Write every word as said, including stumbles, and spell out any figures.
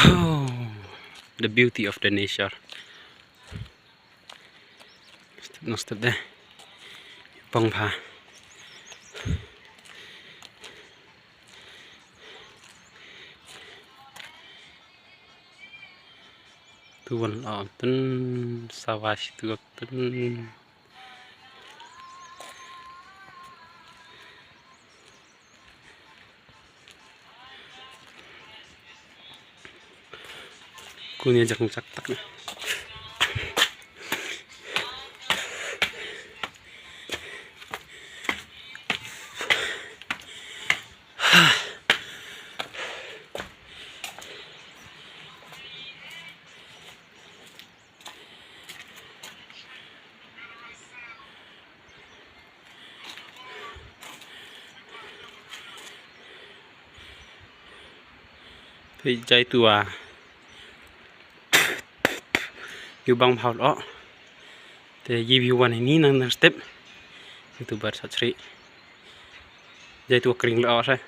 Oh, the beauty of the nature. Step nong step de. Pang pha. Tu wan lo tun sawa shi tu tun. Kunia jak jak tak na. Phi jai tua. Yu bang bhaw lo. Te yi view wan ini nang nang step. Itu bar sachri. Jai tua kring lo sa.